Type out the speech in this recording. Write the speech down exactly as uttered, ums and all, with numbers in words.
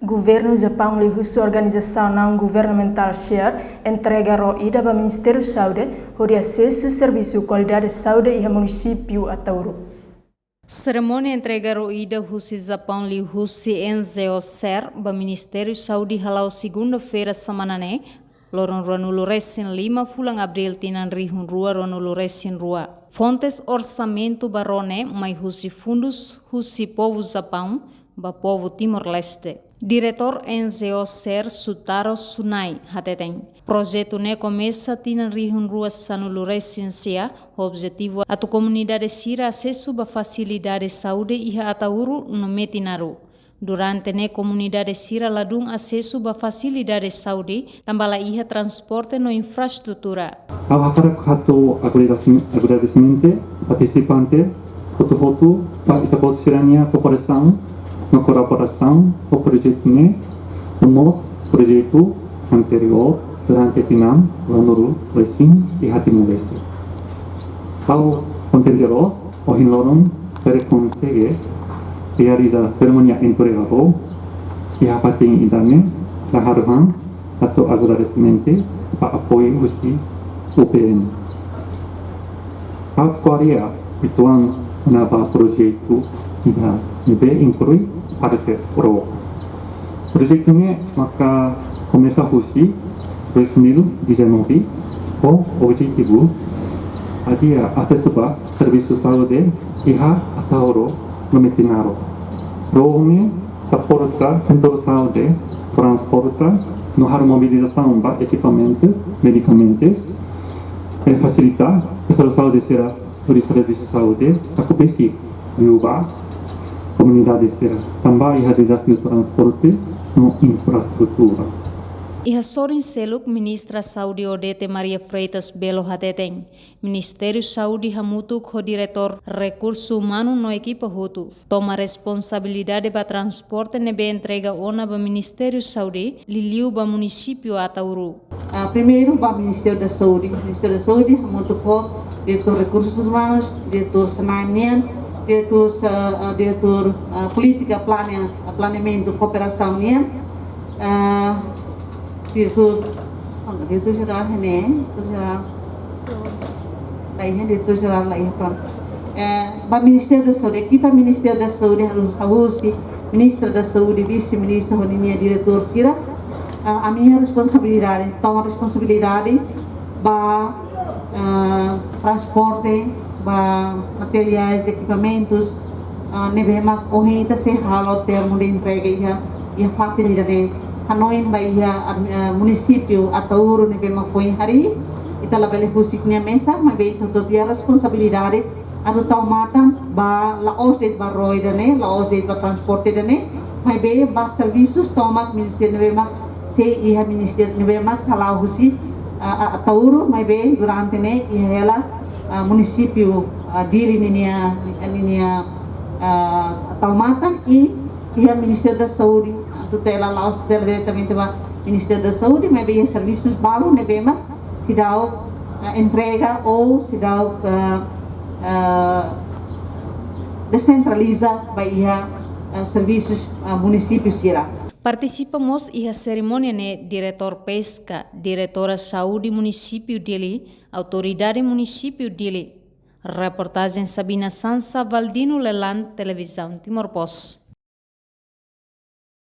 Governu Japaun liuhusi organizasaun naun-governamentál SHARE entrega ró ida ba Ministériu Saúde, hodi asesu servisu kualidade saúde iha munisípiu Ataúro. Serimónia entrega ró ida husi Japaun liuhusi N G O SHARE ba Ministériu Saúde hala'o segunda-feira semana ne'e, loron ruanulu-resin-lima fulan Abríl tinan rihun rua ruanulu-resin-rua. Fontes orsamentu ba ró ne'e mai husi fundus husi povu Japaun ba povu Timor-Leste. Diretór N G O SHARE Sutaro Sunai hateten, projetu ne'e komesa tinan rihun rua sanulu-resin-sia, ho objetivu atu komunidade sira asesu ba fasilidade saúde iha Ataúro no Metinaro. Durante ne'e komunidade sira ladún asesu ba fasilidade saúde, tanba la iha transporte no infraestrutura. Ha'u hakarak hato'o agradesi-, agradesimentu partisipante hotu-hotu ba ita-boot sira-nia kooperasaun no kolaborasaun ho projetu ne'e, no mós projetu anteriór durante tinan ruanulu-resin iha Timor-Leste. Ha'u kontente loos ohin loron bele konsege realiza serimónia entrega ró iha fatin ida-ne'e, la haruhan hato'o agradesimentu ba apoiu husi U P N. Ha'u ko'alia uitoan kona-ba projetu ida ne'ebé inklui parte ró. Projetu ne'e maka komesa husi dois mil e dezanove, ho objetivu hadi'a asesu ba servisu saúde iha Ataúro no Metinaro. Ró ne'e suporta sentru saúde, transporta no halo mobilizasaun ba ekipamentu, medikamentus, i fasilita sentru saúde sira hodi servisu saúde hakbesik liu ba komunidade sira, tanba iha dezafiu transporte no infraestrutura. Iha sorin seluk, Ministra Saúde Odete Maria Freitas Belo hateten, Ministériu Saúde hamutuk ho Diretór Rekursu Umanu no ekipa hotu toma responsabilidade ba transporte ne'ebé entrega ona ba Ministériu Saúde, liuliu ba munisípiu Ataúro. Ah, primeiru, ba Ministériu da Saúde. Ministériu da Saúde hamutuk ho Diretór Rekursus Umanus, Diretór SNAEM nian, Diretór, ah, ah, Diretór, ah, Polítika Plane-, ah, Planeamentu Kooperasaun nian, ah, Diretór, oh, Diretór Jerál ne'e, Diretór Jerál. La iha, Diretór Jerál la iha, prontu. Eh, ba Ministériu da Saúde, ekipa Ministériu da Saúde, ha'u, ha'u husi Ministra da Saúde, Vise-Ministra ho ninia diretór sira, ah, ami-nia responsabilidade, toma responsabilidade ba, ah, transporte, ba materiais, ekipamentus, ah, ne'ebé mak ohin ita sei halo termu de entrega iha, iha fatin ida-ne'e. Hanoin ba iha, ah, munisípiu Ataúro ne'ebé mak foin harii, ita labele husik nia mesak, maibé ita hotu-hotu iha responsabilidade atu tau matan ba la'ós de'it ba ró ida-ne'e, la'ós de'it ba transporte ida-ne'e, maibé ba servisus tomak ministériu ne'ebé mak sei iha ministériu ne'ebé mak hala'o husi, ah, ah, Ataúro, maibé durante ne'e iha hela, ah, munisípiu, ah, Dili ninia, ninia, ah, tau matan i iha Ministériu da Saúde, ah, tutela, la'ós tutela diretamente ba Ministériu da Saúde, maibé iha servisus balu ne'ebé mak seidauk, ah, entrega ou seidauk, ah, ah, desentraliza ba iha, ah, servisus, ah, munisípiu sira. Partisipa mós iha serimónia ne'e Diretór Peska, Diretora Saúde Munisípiu Dili, Autoridade Munisípiu Dili. Reportajen Sabina Sansa, Valdino Lelan, Televizaun Timor Post.